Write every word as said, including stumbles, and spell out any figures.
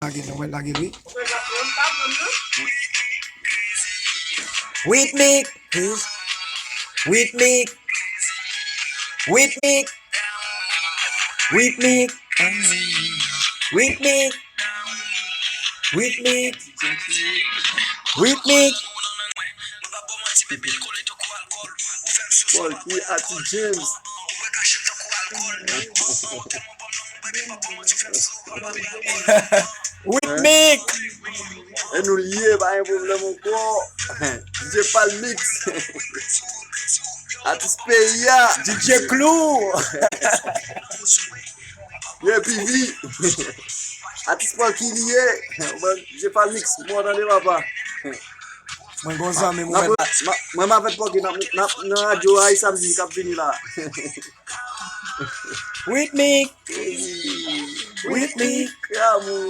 Lage l, nou pral lage l, wi. Ritmik. Ritmik. Ritmik. Ritmik. Ritmik. Ritmik. Ritmik. Polky, Atis James. Ritmik. E nou l ye, pa gen pwoblèm ankò. D J Palmix. Atis peyi a. D J Clou. Ye, P V. Atis Polky li ye. Bon, D J Palmix, bon, tande papa. Mwen gon zanmi m, mwen, mwen, mwen avèk Polky, n ap, n ap nan radyo a, e samdi k ap vini la. Ritmik. Ritmik. Amou.